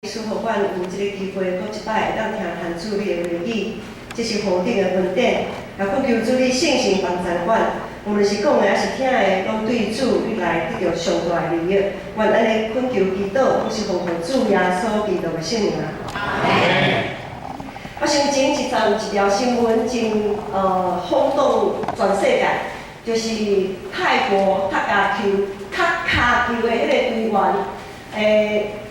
賜予阮有這個機會，閣一擺會當聽陳主你的話語，這是何等的恩典！也懇求主你聖神幫助阮，無論是講的抑是聽的，攏對主你來得著上大的利益。願按呢懇求祈禱，攏是奉主耶穌基督的聖名。我想前一陣有一條新聞真轟動全世界，就是泰國踢跤球、踢跤球的彼個隊員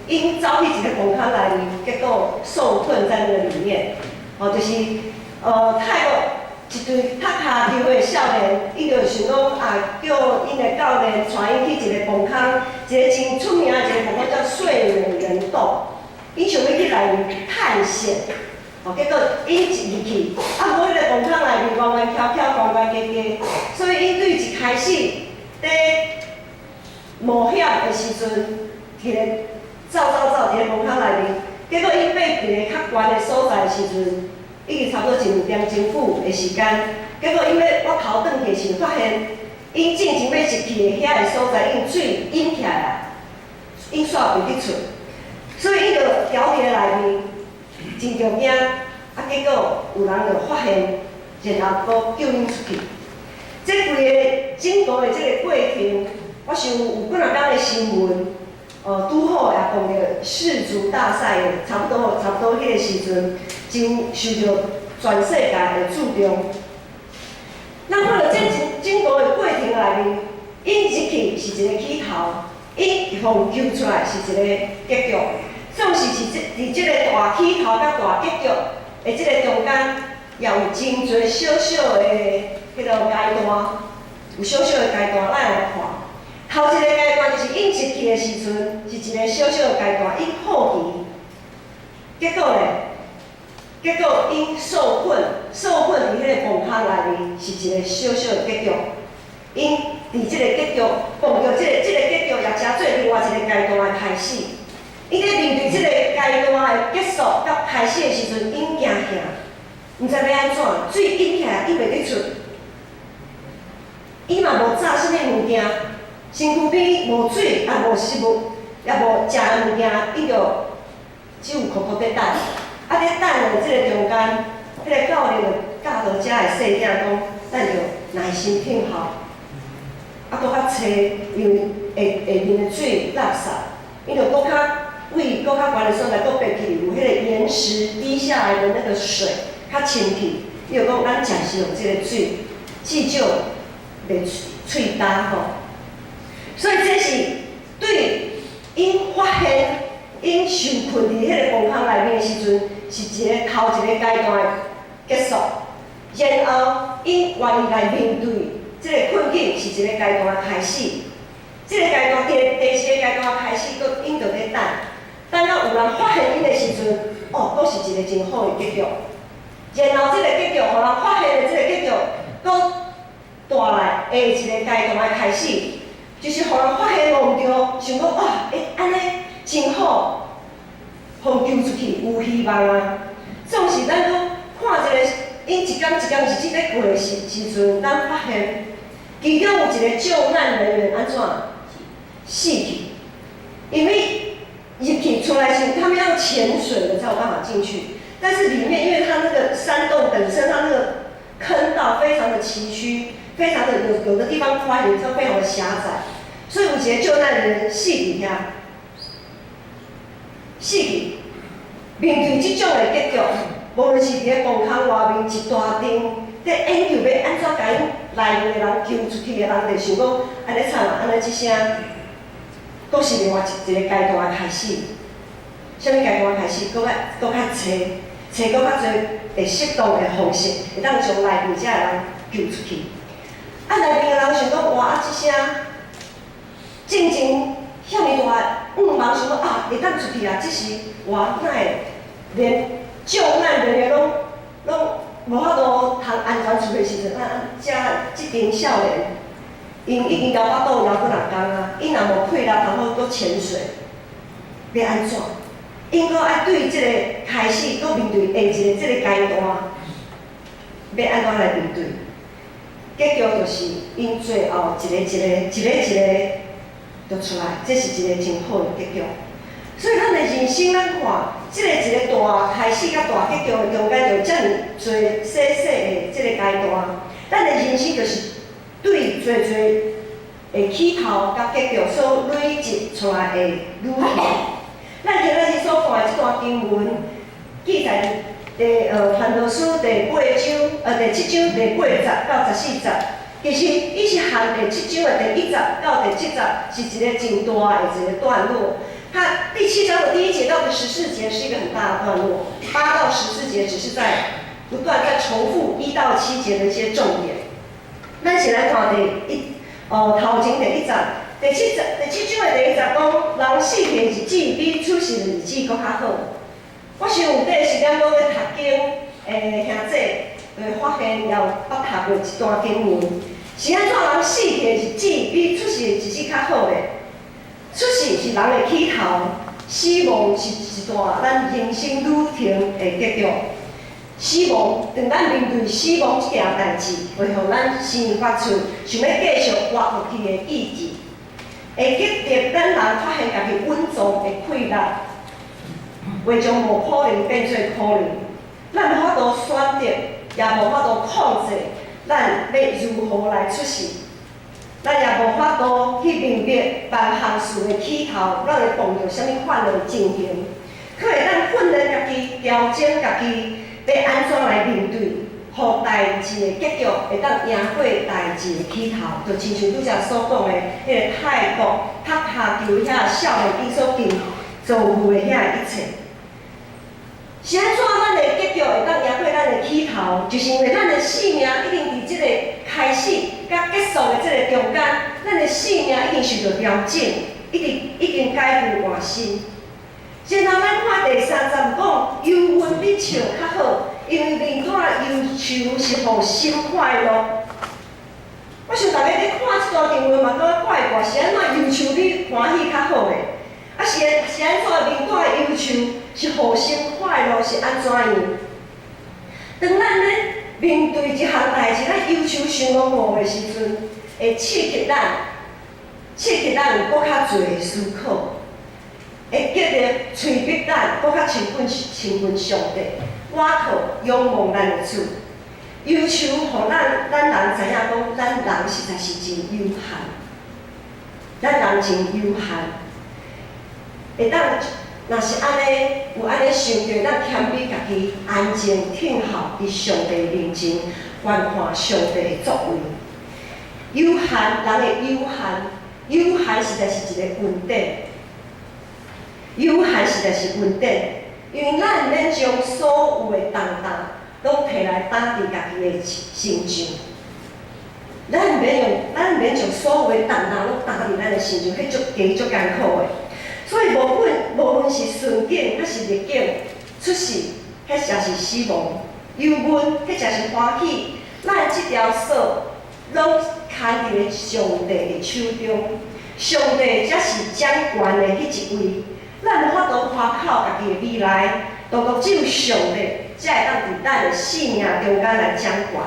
，𪜶走去一个墓坑內面，結果受困在那個裡面。哦，就是泰國一隊踢跤球的少年，伊就想講啊，叫𪜶的教練帶𪜶去一个墓坑，一個真出名的一個墓坑叫睡美人洞，𪜶想欲去內面探險。哦，結果𪜶一入去，啊，毋過彼个墓坑內面彎彎曲曲、懸懸低低，所以𪜶對一開始佇冒險的時陣，佇咧走走走佇咧墓坑內面，結果𪜶爬佇个較懸的所在的時陣，已經差不多一兩點鐘久的時間，結果𪜶欲倚頭轉去時，發現𪜶進前欲入去的遐个所在，已經水淹起來啊，𪜶煞袂得出，所以𪜶就牢佇咧內面，真著驚，啊，結果有人就發現，然後閣救𪜶出去。這規个整個的這個過程，我想有幾若工的新聞，拄好也碰著世足大賽的差不多彼个時陣，真受著全世界的注重。咱看著這整個的過程內面，𪜶入去是一個起頭，𪜶予救出來是一個結局。總是是這佇這個大起頭佮大結局的這個中間，也有真濟小小的彼个階段，有小小的階段，咱來看。頭一個階段就是𪜶入去的時陣，是一個小小的階段，𪜶好奇，結果咧，結果𪜶受困，受困佇彼個墓坑內面，是一個小小的結局。𪜶佇這個結局，碰著這個結局，也成做另外一個階段的開始。𪜶咧面對這個階段的結束佮開始的時陣，𪜶驚嚇，毋知欲按怎，水淹起來，𪜶袂得出。伊嘛無紮啥物物件，身軀邊無水，也無食物，也無食的物件，伊就只有苦苦佇等。啊，佇等的這個中間，彼個教練就教導遮的細囝講，咱著耐心等候，啊，閣較揣，因為下下面的水垃圾，伊就閣較位閣較懸的所在，閣爬去有彼個岩石滴下來的那個水較清氣。伊就講，咱暫時用這個水，至少袂喙焦吼。所以這是對𪜶發現𪜶受困佇彼個墓坑內面的時陣，是一個頭一個階段的結束。然後𪜶願意來面對這個困境，是一個階段的開始。這個階段，第四個階段開始，閣𪜶就佇等，等到有人發現𪜶的時陣，哦，閣是一個真好的結局。然後這個結局，予人發現的這個結局，閣帶來下一個階段的開始，就是予人發現無毋對，想講哇，會按呢真好，予救出去有希望啊！總是咱閣看一個，𪜶一工一工日子咧過的時陣，咱發現其中有一個救難人員按怎死去，因為入去出來時，他們要潛水的才有辦法進去，但是裡面因為它那個山洞本身，它那個坑道非常的崎嶇，非常的有的地方寬，有的地方非常的狹窄，所以有一個救難人員死佇遐，死去。面對這種的結局，無論是佇咧墓坑外面一大陣，佇研究欲按怎共𪜶內面的人救出去的人，就想講，按呢慘啊，按呢這聲，閣是另外一個階段的開始。啥物階段開始？閣較濟，揣閣較濟會適當的方式，會當將內面遮的人救出去。啊，內面的人想講，哇，啊，這聲，進前遐爾大願望，想講啊，會當出去啊，這時哇，哪會連救難人員攏無法度通安全出去的時陣，啊，遮這陣少年，𪜶已經枵腹肚枵幾若工啊，𪜶若無氣力通好閣潛水，欲按怎？𪜶閣愛對這個開始，閣面對下一個這個階段，欲按怎來面對？結局就是𪜶最後一個一個、一個一個就出來，這是一個真好的結局。所以咱的人生，咱看，這个一个大開始佮大結局的中間，就遮爾濟細細的這個階段。咱的人生就是對濟濟的起頭佮結局所累積出來的旅程。咱今仔日所看的這段經文，記載佇第傳道書第八章，第七章第8節到14節。其實，伊是含第七章的第一節到第七節，是一個真大的一個段落。它第七章的第一節到第14節是一個很大的段落，8到14節只是在不斷在重複1到7節的一些重點。咱先來看第一，哦，頭前第一節，第七節，第七章的第一節講，人死去的日子比出世的日子閣較好。我想有短時間講咧讀經，兄姊就會發現也有捌讀過這段經文。是按怎人死去的日子比出世的日子較好咧？出世是人的起頭，死亡是一段咱人生旅程的結局。死亡，當咱面對死亡這件代誌，會予咱生發出想欲繼續活落去的意志，會激勵咱人發現家己蘊藏的氣力，會將無可能變做可能。咱無法度選擇，也無法度控制，咱欲如何來出世。咱也無法度去明白萬項事的起頭，咱會碰著啥物款的情形，可會當訓練家己、調整家己，欲按怎來面對，予代誌的結局會當贏過代誌的起頭，就親像拄才所講的，彼個泰國踢跤球遐少年伊所經遭遇的遐一切。是按怎咱的結局會當贏過咱的起頭？就是因為咱的生命已經佇這個開始佮結束的這個中間，咱的生命已經受著調整，已經改舊換新。然後咱看第三節講，憂鬱比笑較好，因為面帶憂愁是予心快樂。我想大家咧看這段經文嘛，感覺怪怪，是按怎憂愁比歡喜較好咧？啊是按怎面帶憂愁是予心快樂是按怎樣？當咱咧面對一項代誌，咱憂愁傷戇的時陣，會刺激咱，刺激咱有閣較濟的思考，會激勵催逼咱閣較親近上帝，倚靠仰望咱的主。憂愁予咱人知影講，咱人實在是真有限，咱人真有限。會當，若是按呢，有按呢想著，咱謙卑家己，安靜聽候佇上帝面前，觀看上帝的作為。有限，人的有限，有限實在是一個恩典。有限實在是恩典，因為咱毋免將所有的重擔攏提來擔佇家己的身上。咱毋免將所有的重擔攏擔佇咱的身上，彼足加足艱苦的。所以無論是順境抑是逆境，出世彼抑是死亡，憂鬱彼抑是歡喜，咱這條索攏牽佇咧上帝的手中，上帝才是掌權的彼一位。咱無法度誇口家己的未來，獨獨只有上帝才會當佇咱的生命中間來掌權。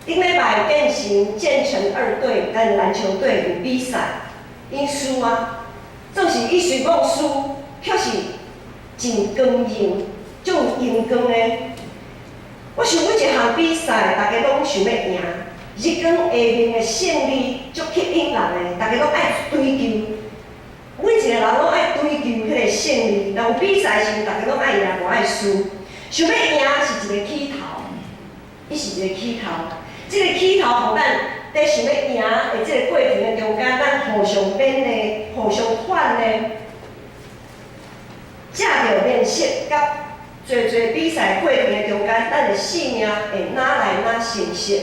頂禮拜建成二隊，咱籃球隊有比賽，𪜶輸啊。總是伊雖講輸，卻是真光榮，足有榮光的。我想每一項比賽，大家攏想欲贏。日光下面的勝利足吸引人的，大家攏愛追求。每一個人攏愛追求彼個勝利。若有比賽時，大家攏愛贏，無愛輸。想欲贏是一個起頭，伊是一個起頭。這個起頭，予咱佇想欲贏的這個過程的中間，咱互相勉勵，互相勸勵，藉著練習佮濟濟比賽過程的中間，咱的生命會愈來愈成熟。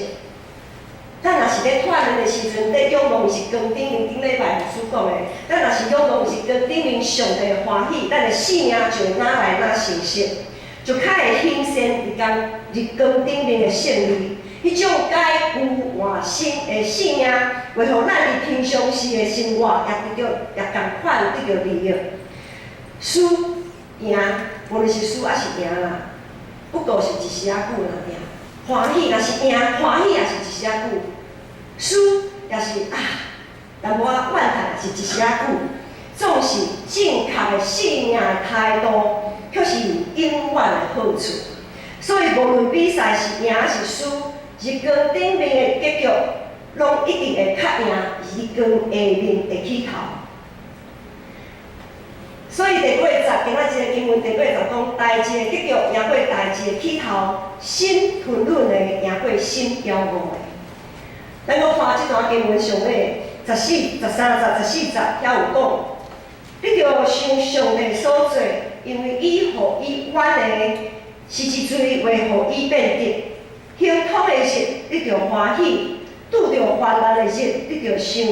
咱若是咧鍛鍊的時陣，咧仰望日光頂面，頂禮拜牧師講的，咱若是仰望日光頂面上帝的歡喜，咱的生命就會愈來愈成熟，就較會顯現日光頂面的勝利。彼種改舊換新的生命，會予咱佇平常時的生活也得著，也仝款得著利益。輸贏，無論是輸抑是贏啦，不過是一時仔久爾爾。歡喜若是贏，歡喜也是一時仔久；輸也是啊，淡薄仔怨嘆也是一時仔久。總是正確的性命態度，卻是有永遠的好處。所以無論比賽是贏是輸，日光頂面的結局，攏一定會較贏日光下面的起頭。所以第八節，今仔這个經文第八節講，代誌的結局贏過代誌的起頭，心吞忍的贏過心驕傲的。咱閣看這段經文上尾14、13節、14節遐有講，你著想上帝所做，因為伊予伊冤的是一罪，袂予伊變直。亨通的日，你著歡喜；拄著患難的日，你著想，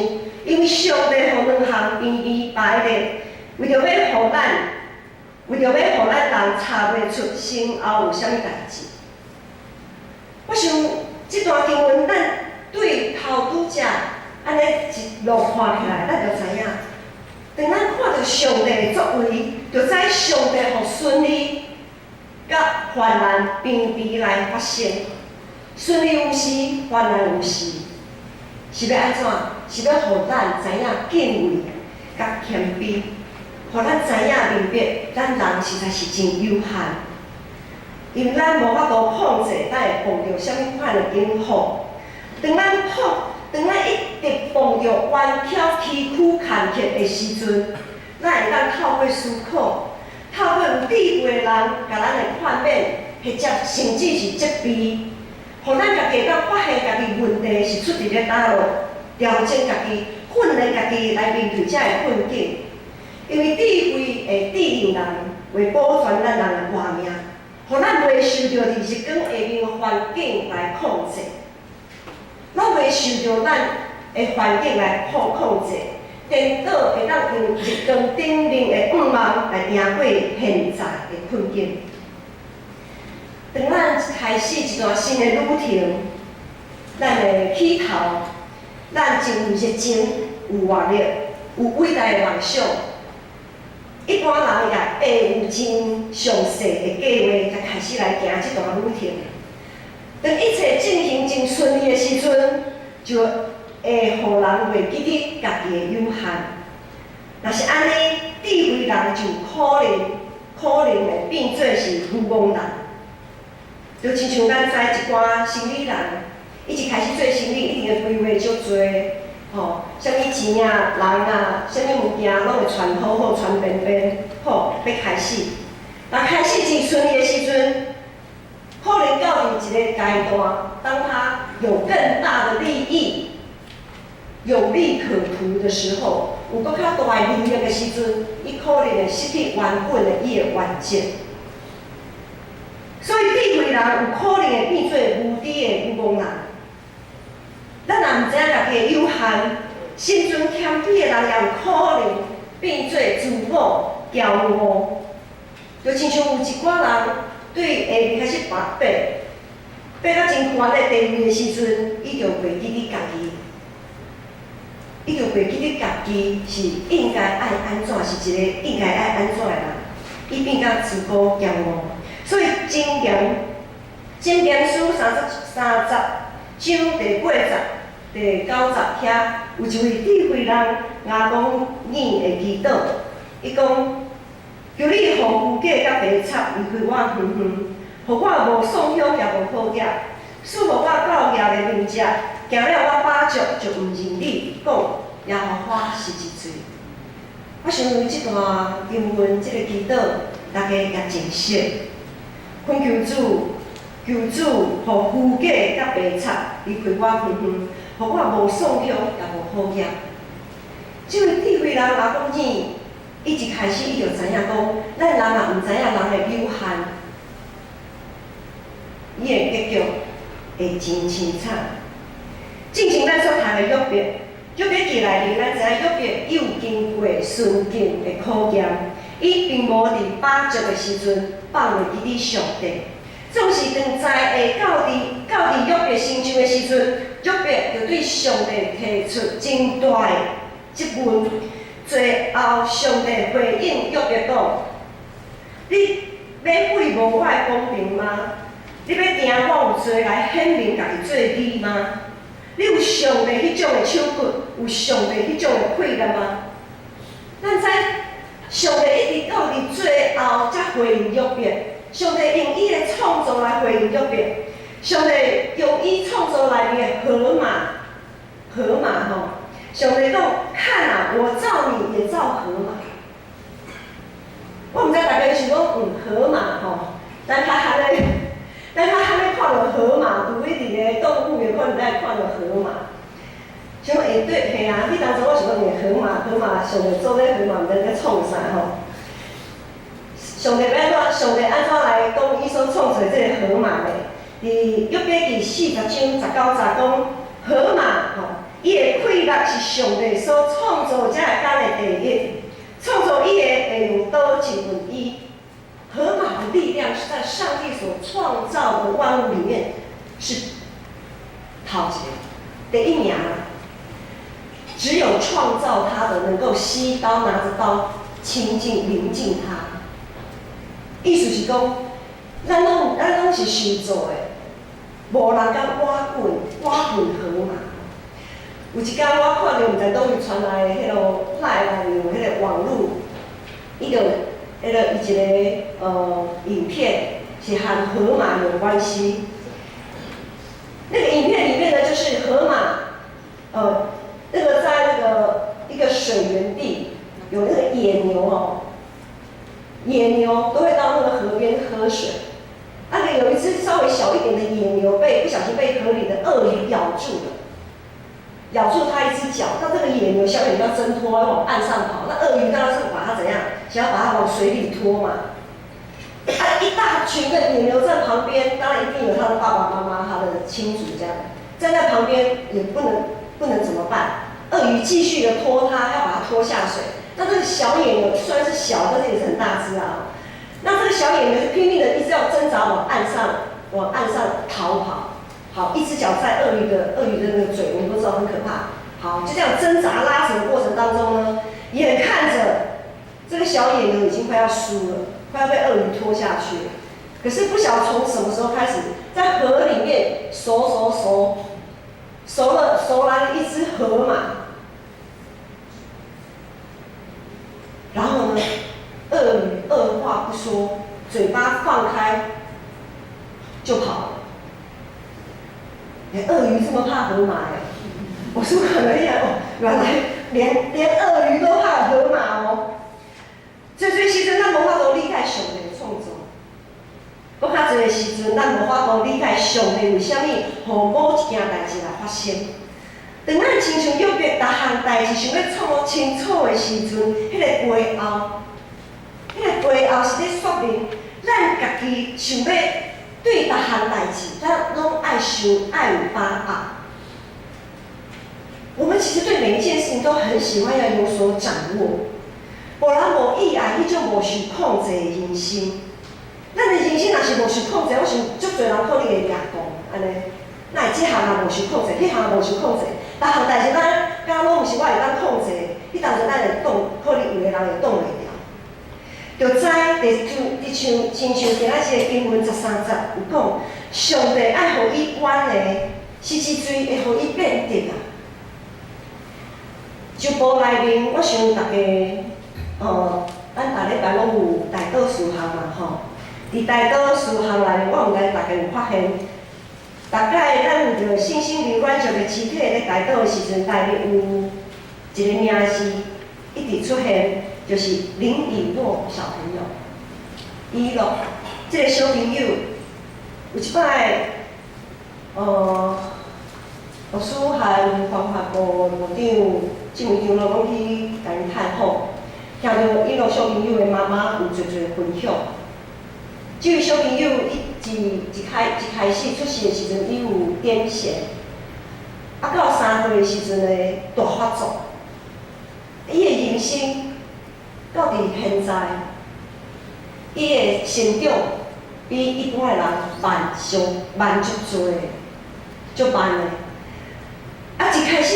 因為上帝予兩項邊邊排列，為著欲予咱人查袂出身後有啥物代誌。我想這段經文，咱對頭拄才按呢一路看起來，咱就知影，當咱看著上帝的作為，就知上帝予順利佮患難並並來發生。順利有時，患難有時，是欲按怎？是欲予咱知影敬畏佮謙卑，予咱知影明白，咱人實在是真有限，因為咱無法度控制，咱會碰著啥物款的境況。當咱一直碰著彎曲崎嶇坎坷的時陣，咱會當透過思考，透過有智慧的人共咱的勸勉，或者甚至是責備，予咱家己會當發現家己問題是出佇咧佗落，調整家己，訓練家己來面對這个困境。因為智慧會指引人，會保全咱人的活命，予咱袂受著佇日光下面的環境來控制。咱袂受著咱的環境來控制，顛倒會當用日光頂面的向望來贏過現在的困境。當咱開始一段新的旅程，咱的起頭，咱真有熱情、有活力、有偉大的夢想。一般人也會有真詳細的計劃，才開始來行這段旅程。當一切進行真順利的時陣，就會予人袂記得家己的有限。若是按呢，智慧人就可能會變做是愚戇人。就親像咱知一寡生理人，伊一開始做生理，一定會規劃足濟，吼，啥物錢啊、人啊、啥物物件，攏會傳好好、傳便便，好，欲開始。若開始真順利的時陣，可能到佇一个階段，當他有更大的利益、有利可圖的時候，有閣較大的利益的時陣，伊可能會失去原本的伊的原則。所以智慧人有可能會變做無知的愚戇人。咱若毋知影家己的有限，心存謙卑的人也有可能變做自我驕傲。就親像有一寡人對下面開始跋爬，爬到真懸的地位的時陣，伊就袂記得家己，伊就袂記得家己是應該愛按怎，是一个應該愛按怎的人，伊變甲自高驕傲。所以箴言書33章第八節、第九節遐，有一位智慧人亞公耳的祈禱，伊講：求你予虛假佮白賊離開我遠遠，予我無喪鄉也無好業，賜予我教業的面食，行了我飽足就毋認你，講耶和華是一罪。我想這段經文，這个祈禱，大家也真熟。懇求主，求主，予虛假佮白賊離開我遠遠，予我無喪鄉也無好業。這位智慧人亞公耳，伊一開始伊就知影講，咱人若毋知影人的有限，伊的結局會真凄慘。進前咱所讀的約伯，約伯記內面，咱知影約伯伊有經過順境的考驗，伊並無佇飽足的時陣放袂記得上帝。總是當災禍到佇約伯身上的時陣，約伯就對上帝提出真大的質問。最後，上帝回應約伯講：你欲廢無我的公平嗎？你欲驚我有罪來顯明家己做義嗎？你有上帝彼種的手骨，有上帝彼種的氣力嗎？咱知上帝一直到佇最後才回應約伯，上帝用伊的創造來回應約伯，上帝用伊創造內面的河馬，河馬吼，上帝講：看啊，我造你也造河馬。我毋知大家想講，河馬吼，咱較罕咧看著河馬，除非佇个動物園可能才會看著河馬。想講欸對，嘿啊，彼當陣我想講，欸，河馬，河馬，上帝做這河馬，毋知咧創啥吼。上帝欲按怎？上帝按怎來講？伊所創造這个河馬咧？佇約伯記40章19節講，河馬吼，伊的氣力是上帝所創造這個間的第一，創造伊的會用刀質問伊。河馬的力量是在上帝所創造的萬物裡面是頭一個，第一名。只有創造他的能夠攜刀拿着刀親近臨近他。意思是講，咱攏是受造的，無人敢倚近倚近河馬。有一工我看著毋知佗位傳來的彼个 LINE 內面有彼个網路，伊就彼个伊一个影片是和河馬有關係。那個影片裡面呢，就是河馬，那個在那個一個水源地，有那個野牛哦，野牛都會到那個河邊喝水。那個有一隻稍微小一點的野牛被不小心被河裡的鱷魚咬住了，咬住它一隻腳。那這個野牛小野牛要掙脫，要往岸上跑。那鱷魚當然是把它怎樣，想要把它往水裡拖嘛。啊，一大群的野牛在旁邊，當然一定有他的爸爸媽媽、他的親族這樣站在旁邊，也不能怎麼辦？鱷魚繼續的拖它，要把它拖下水。那這個小野牛雖然是小，但是也是很大隻啊。那這個小野牛就拼命的一直要掙扎往岸上逃跑。好，一隻腳在鱷魚的那個嘴，我們都知道很可怕。好，就這樣掙扎拉扯的過程當中呢，眼看着這個小野牛已經快要輸了，快要被鱷魚拖下去了。可是不曉得從什麼時候開始，在河裡面熟熟熟熟了熟來了一隻河馬，然後呢，鱷魚二話不說，嘴巴放開就跑了。欸，鱷魚這麼怕河馬欸？我說可能呀，哦，原來連鱷魚都怕河馬哦。所以時陣咱無法度理解上帝的創造。閣較濟的時陣，咱無法度理解上帝為啥物予某一件代誌來發生。當咱親像約伯逐項代誌想欲創清楚的時陣，彼個背後是咧說明，咱家己想欲對逐項代誌，咱攏愛想愛有把握。我們其實對每一件事情都很喜歡要有所掌握，無人無意愛彼種無受控制的人生。咱的人生若是無受控制，我想足濟人可能會掠狂按呢。哪會這項也無受控制，彼項也無受控制，逐項代誌咱敢若攏毋是我會當控制的，彼當陣咱會擋，可能有的人會擋袂牢。就知佇像佇像親像今仔日的經文13節有講，上帝愛予伊冤的，是一罪會予伊變得啊。周報內面，我想大家，咱逐禮拜攏有代禱事項嘛吼。佇代禱事項內面，我毋知大家有發現，逐擺咱有著信心靈軟弱的肢體咧代禱的時陣，內面有一個名字一直出現，就是林以諾小朋友。以諾這個小朋友，有一擺，牧師和方法部部長鄭會長攏去共伊探訪，聽著以諾小朋友的媽媽有濟濟分享。這位小朋友，伊一開始出世的時陣，伊有癲癇，啊，到3歲的時陣呢，大發作。伊的人生到佇現在，伊的成長比一般的人慢上慢足濟，足慢的。啊，一開始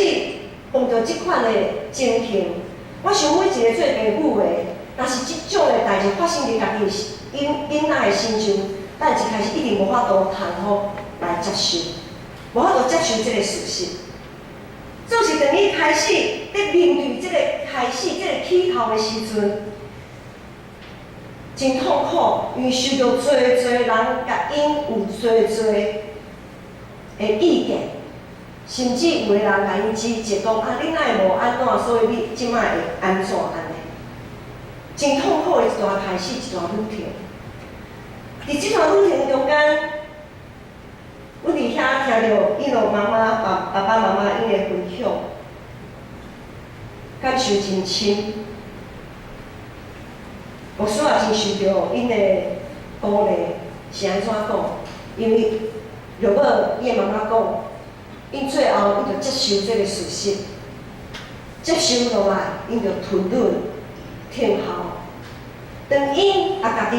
碰著這款的情形，我想每一個做爸母的，若是這種的代誌發生佇家己囡仔的身上，咱一開始一定無法度通好來接受，無法度接受這個事實。就是當伊開始咧面對這個開始這個起頭的時陣，真痛苦，因為受著濟濟人共𪜶有濟濟的意見，甚至有的人共𪜶指責講啊，你哪會無按怎，所以你這擺會按怎按呢？真痛苦的一段開始，一段旅程。佇這段旅程中間，阮佇遐聽著𪜶的媽媽、爸爸媽媽𪜶的分享，感受真深。牧師也真受著𪜶的鼓勵，是按怎講？因為若果伊的媽媽講，𪜶最後𪜶就接受這個事實，接受落來，𪜶就吞忍、聽候。當𪜶也家己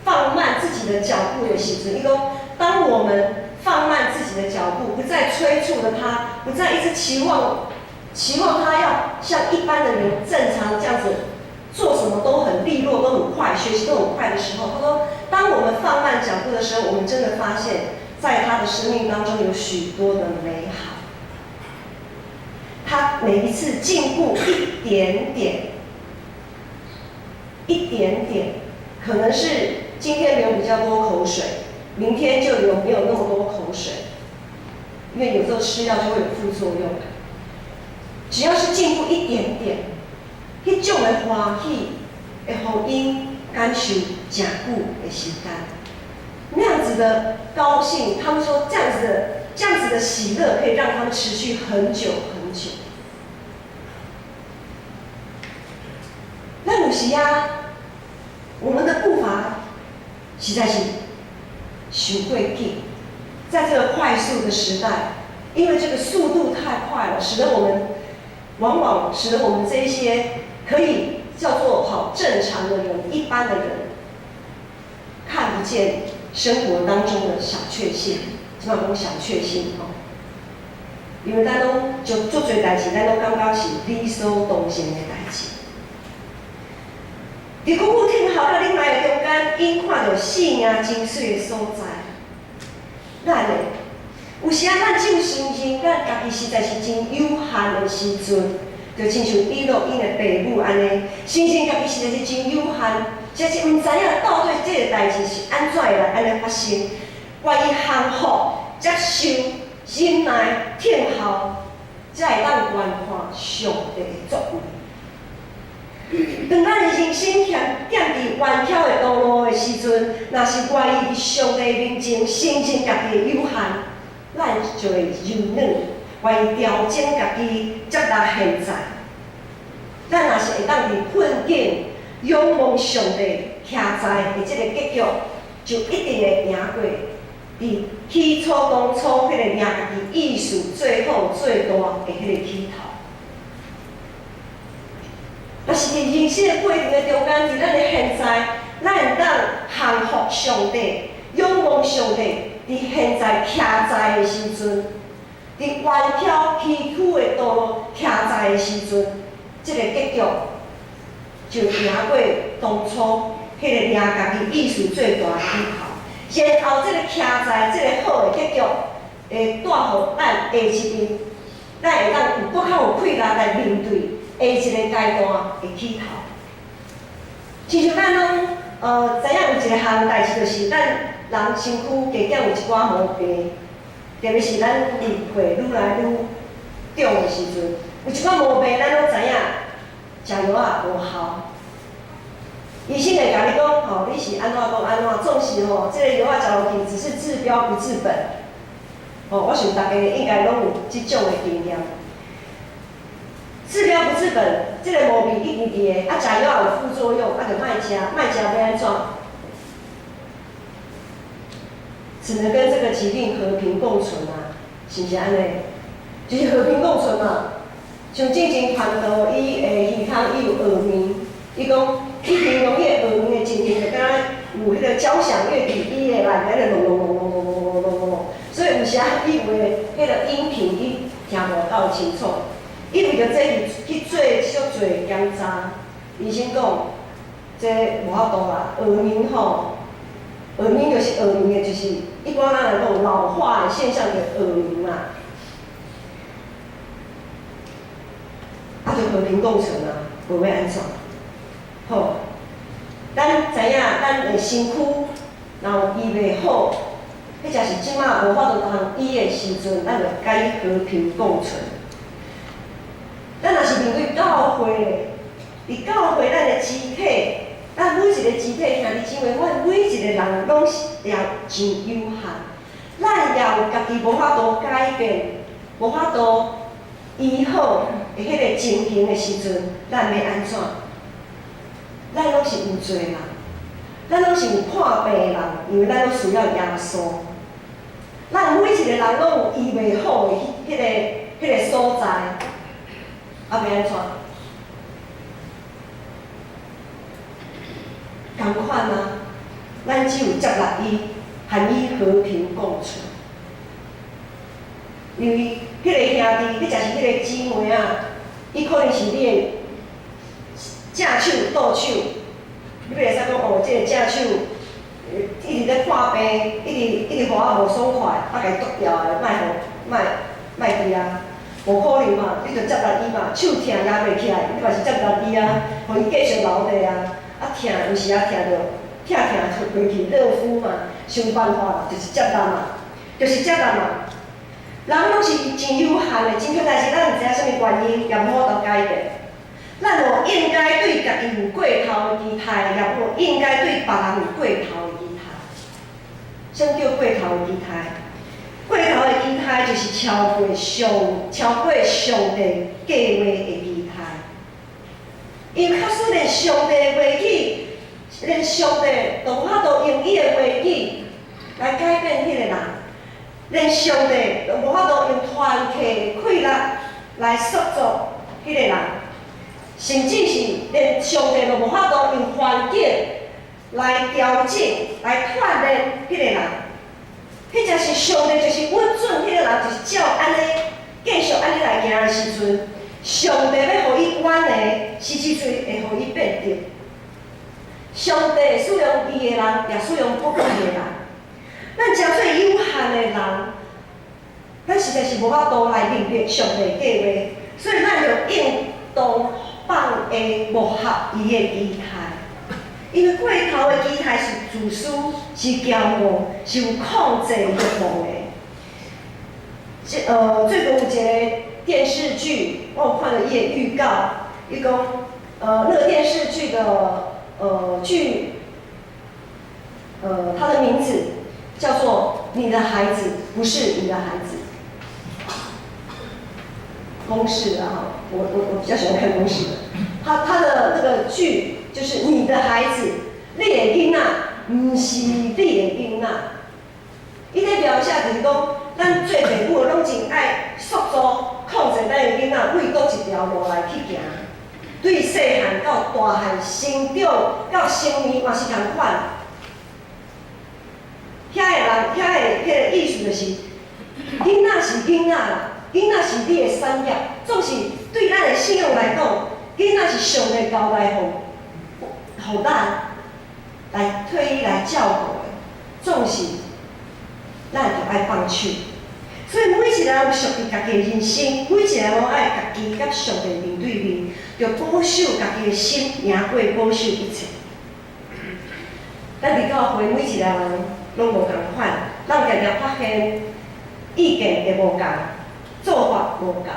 放慢自己的腳步的時陣，伊講：當我們放慢自己的腳步，不再催促著他，不再一直期望他要像一般的人正常這樣子做什麼都很利落、都很快，學習都很快的時候，他說：當我們放慢腳步的時候，我們真的發現，在他的生命當中有許多的美好。他每一次進步一點點，一點點，可能是今天流比較多口水，明天就流沒有那麼多口水，因為有時候吃藥就會有副作用。只要是進步一點點，彼種的歡喜會予𪜶感受誠久的時間，那樣子的高興，他們說這樣子的喜樂可以讓他們持續很久很久。咱有時啊，我們的步伐實在是傷過緊，在這個快速的時代，因為這個速度太快了，使得我們往往使得我們這一些可以叫做好正常的人、一般的人，看不見生活當中的小確幸，這擺講小確幸吼，因為咱攏就足濟代誌，咱攏感覺是理所當然的代誌。佇久久等候佮忍耐的中間，𪜶看著生命真媠的所在。咱呢，有時啊，咱只有承認咱家己實在是真有限的時陣，就親像以諾𪜶的爸母按呢，承認家己實在是真有限，實在是毋知影到底這個代誌是按怎會來按呢發生，願意降服、接受、忍耐、等候，才會當觀看上帝的作為。當咱的人生陷佇彎曲的道路的時陣，若是願意佇上帝面前承認家己的有限，咱就會柔軟，願意調整家己，接納現在。咱若是會當佇困境仰望上帝徛在的這個結局，就一定會贏過佇起初當初彼個領家己意思最好最大的彼個起頭。若是佇人生的過程的中間，佇咱的現在，咱會當降服上帝，仰望上帝，佇現在徛在的時陣，佇彎曲崎嶇的道路徛在的時陣，這個結局就贏過當初彼個領家己意思最大的起頭。然後，這個徛在這個好的結局，會帶予咱下一步，咱會當有閣較有氣力來面對下一個階段的起頭。親像咱攏知影有一個項代誌，就是咱人身軀加減有一寡毛病，特別是咱年歲愈來愈長的時陣，有一寡毛病，咱攏知影食藥仔無效。醫生會共你講，吼，你是按怎講按怎，總是吼，這個藥仔食落去只是治標不治本。吼，我想大家應該攏有這種的經驗。治標不治本，這個毛病一直佇个，啊，食藥有副作用，啊，就莫食，莫食欲按怎？只能跟這個疾病和平共存啊，是毋是按呢？就是和平共存嘛。像之前傳道伊的耳空伊有耳鳴，伊講伊形容伊的耳鳴的情形，就敢若有彼個交響樂佇伊的內底咧隆隆隆隆隆隆隆隆隆，所以有時伊有的彼個音頻伊聽無夠清楚。伊為著這去做足濟檢查，醫生講這無法度啦，耳鳴吼，耳鳴就是耳鳴的，就是一般咱來講老化的現象就耳鳴嘛。就和平共存啊，無欲按怎？好，咱知影咱的身軀若有醫袂好，彼才是這馬無法度通醫的時陣，咱就共伊和平共存。咱若是面對教會，佇教會咱的肢體，咱每一個肢體兄弟姊妹，阮每一個人攏是也真有限，咱也有家己無法度改變、無法度醫好的彼個情形的時陣，咱欲按怎？咱攏是有罪人，咱攏是有破病的人，因為咱攏需要耶穌。咱每一個人攏有醫袂好的彼個所在，啊，欲按怎？仝款啊，咱只有接納伊，和伊和平共存。因為彼個兄弟，彼才是彼個姊妹仔，伊可能是你的正手、倒手，你袂使講哦，這個正手一直咧破病，一直一直予我無爽快，啊，共伊剁掉的，莫予莫莫佇啊，無可能嘛，你著接納伊嘛，手痛舉袂起來，你嘛是接納伊啊，予伊繼續留佇啊，啊疼有時啊疼著疼疼就過去熱敷嘛，想辦法嘛，就是接納嘛，就是接納嘛。人攏是真有限的，真少代誌，咱毋知影啥物原因，也無法度改變。咱無應該對家己有過頭的期待，也無應該對別人有過頭的期待。啥物叫過頭的期待？過頭的期待就是超過上帝計畫的期待。因為假使連上帝的話語，連上帝都無法度用伊的話語來改變彼個人，連上帝都無法度用團契的氣力來塑造彼個人，甚至是連上帝都無法度用環境來調整、來鍛鍊彼個人。彼才是上帝，就是允准彼個人，就是照按呢繼續按呢來行的時陣，上帝欲予伊管的，時時陣會予伊變得。上帝使用義的人，也使用不義的人。咱誠做有限的人，咱實在是無法度來明白上帝計劃，所以咱就應當放下無合伊的期待。因為過頭的期待是自私、是驕傲、是有控制欲望的。這最近有一個電視劇，我有看著伊的預告，伊講，那個電視劇的劇，它的名字叫做《你的孩子不是你的孩子》。公視啊，我比較喜歡看公視的。他的那個劇就是你的孩子，你的囡仔，毋是你的囡仔。伊咧描寫就是講，咱做父母攏真愛塑造、控制咱的囡仔，為佗一條路來去行。對細漢到大漢，成長到成年嘛是仝款。遐個人，遐個彼個意思就是，囡仔是囡仔啦，囡仔是你的產業，總是對咱的信仰來講，囡仔是上帝交代予咱來替伊來照顧的，總是咱著愛放手。所以每一個人有屬於家己的人生，每一個人攏愛家己佮上帝面對面，著保守家己的心，贏過保守一切。咱佇教會每一個人攏無仝款，咱定定發現意見會無仝，做法無仝。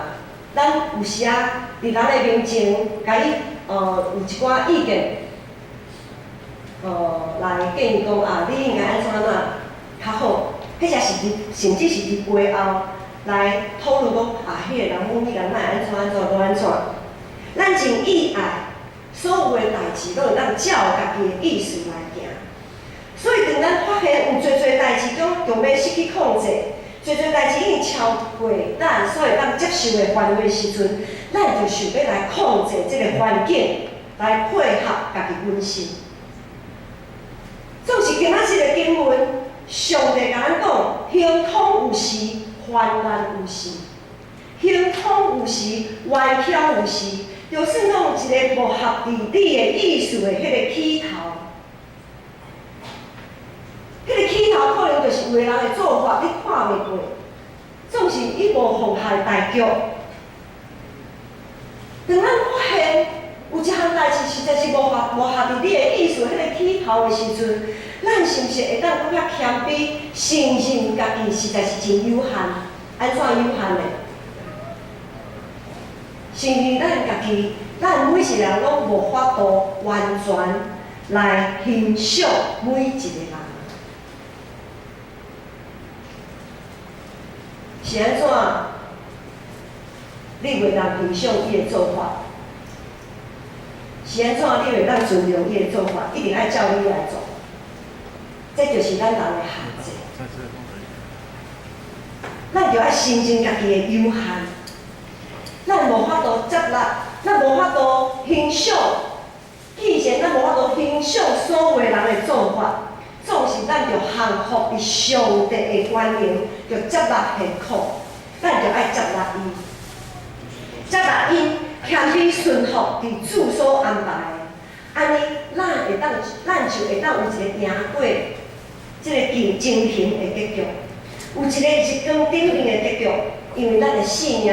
咱有時啊，佇人的面前，共伊有一寡意見，來建議講啊，你應該按怎按怎較好，彼才是佇，甚至是佇背後來討論講啊，彼個人某某人哪會按怎按怎閣按怎。咱真意愛，所有的代誌攏會當照家己的意思來行。所以，當咱發現有濟濟代誌講強欲失去控制，濟濟代誌已經超過咱所會當接受的範圍時陣，咱就想欲來控制這個環境，來配合家己本身。總是今仔這個經文，上帝共咱講：亨通有時，患難有時；亨通有時，頑強有時。就算講一個無合佇你的意思的彼個起頭，彼個起頭可能就是有的人的做法，你看袂過，總是伊無妨害大局。當咱發現有一項代誌實在是無合佇你的意思，彼个起頭的時陣，咱是毋是會當閣較謙卑，承認家己實在是真有限？按怎有限呢？承認咱家己，咱每一個人攏無法度完全來欣賞每一個人。是按怎？你袂當欣賞伊的做法？是按怎？你袂當尊重伊的做法？一定愛照你來做。這就是咱人的限制。咱著愛承認家己的有限，咱無法度接納，咱無法度欣賞。既然咱無法度欣賞所有人的做法，總是咱著降服佇上帝的權能，著接納現況，咱著愛接納伊，接納𪜶謙卑順服佇主所安排的，按呢，咱就會當有一個贏過這个情情形的結局，有一個日光頂面的結局，因為咱的生命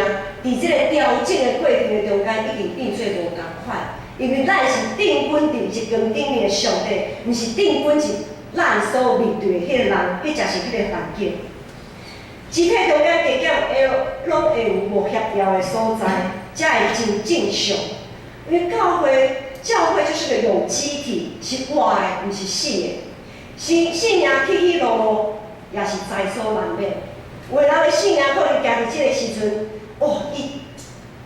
佇這個調整的過程的中間已經變做無仝款，因為咱是定睛佇日光頂面的上帝，毋是定睛佇咱所面對的彼個人，彼才是彼個環境。肢體中間加減會攏會有無協調的所在，才會真正常。因為教會就是個有機體，是活的，毋是死的。生命起起落落，也是在所難免。有的人的生命可能行佇這个時陣，哦，伊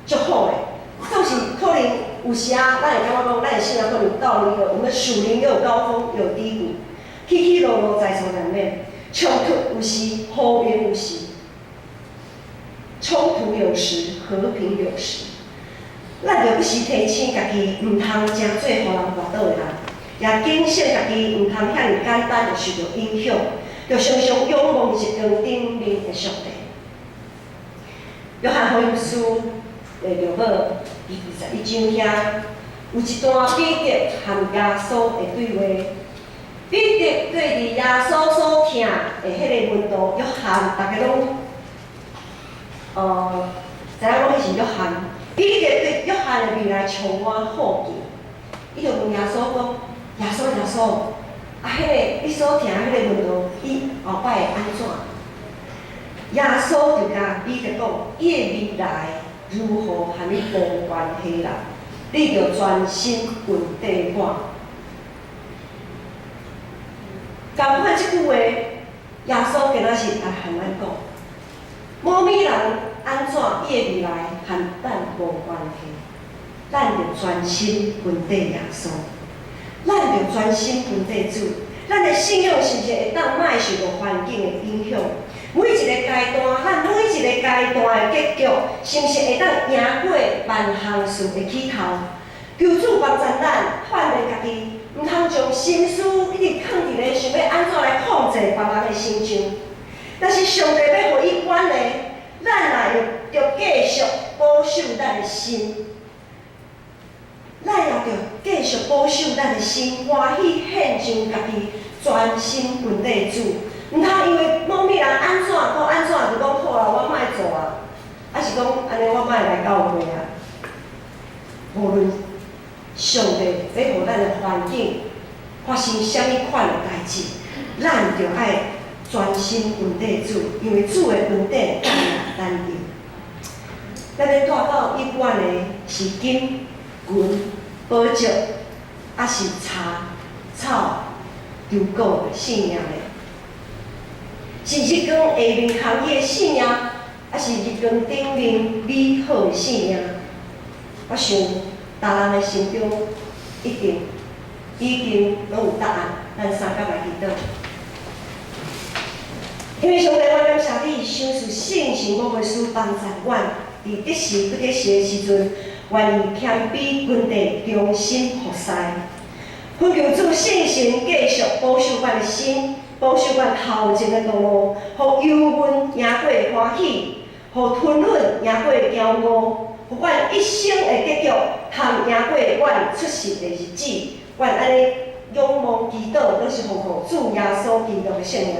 足好的，總是可能有時啊，咱會感覺講，咱的生命可能到了一個我們屬靈又有高峰，又有低谷，起起落落在所難免。衝突有時，和平有時；衝突有時，和平有時。咱著不時提醒家己，毋通成做予人跋倒的人，也警醒家己，毋通遐爾簡單就受著影響，著常常仰望日光頂面的上帝。約翰福音書第六號第21章遐，有一段彼得和耶穌的對話。彼得對佇耶穌所疼的彼个門徒約翰，逐家攏，知影講彼是約翰。彼得對約翰的未來充滿好奇，伊就問耶穌講：耶穌，耶穌，啊，彼个你所疼彼个門徒，伊後擺會按怎？耶穌就共彼得講：伊的未來如何，和你無關係啦，你著專心跟綴我。仝款這句話，耶穌今仔日來和咱講：某物人按怎，伊的未來和咱無關係，咱著專心跟綴耶穌，咱著專心跟綴主。咱的信仰是毋是會當莫受著環境的影響？每一個階段，咱每一個階段的結局，是毋是會當贏過萬項事的起頭？求主幫助咱，鍛鍊家己。毋通將心思一直囥佇咧想欲按怎來控制別人的身上。但是上帝欲予伊管的，咱也會著繼續保守咱的心，咱也著繼續保守咱的心，歡喜獻上家己，專心跟綴主。毋通因為某物人按怎，閣按怎，就講好啊，我莫做啊，抑是講按呢我莫來教會啊。無論上帝欲予咱的環境發生啥物款的代誌，咱著愛專心跟綴主，因為主的恩典等咱用。咱欲帶到永遠的是金、銀、寶石，抑是柴草、稻穀的性命呢？是日光下面空虛的生命，抑是日光頂面美好的生命？我想，逐人的心中一定已經攏有答案。咱三甲來祈禱。因為上帝，我感謝你，賞賜聖神保惠師幫助阮，佇得時不得時的時陣，願意謙卑跟綴，忠心服侍。懇求主聖神繼續保守阮的心，保守阮頭前的道路，予憂悶贏過歡喜，予吞忍贏過驕傲，予阮一生的結局，通贏過阮出世的日子。阮按呢仰望祈禱，攏是奉靠主耶穌基督的聖名。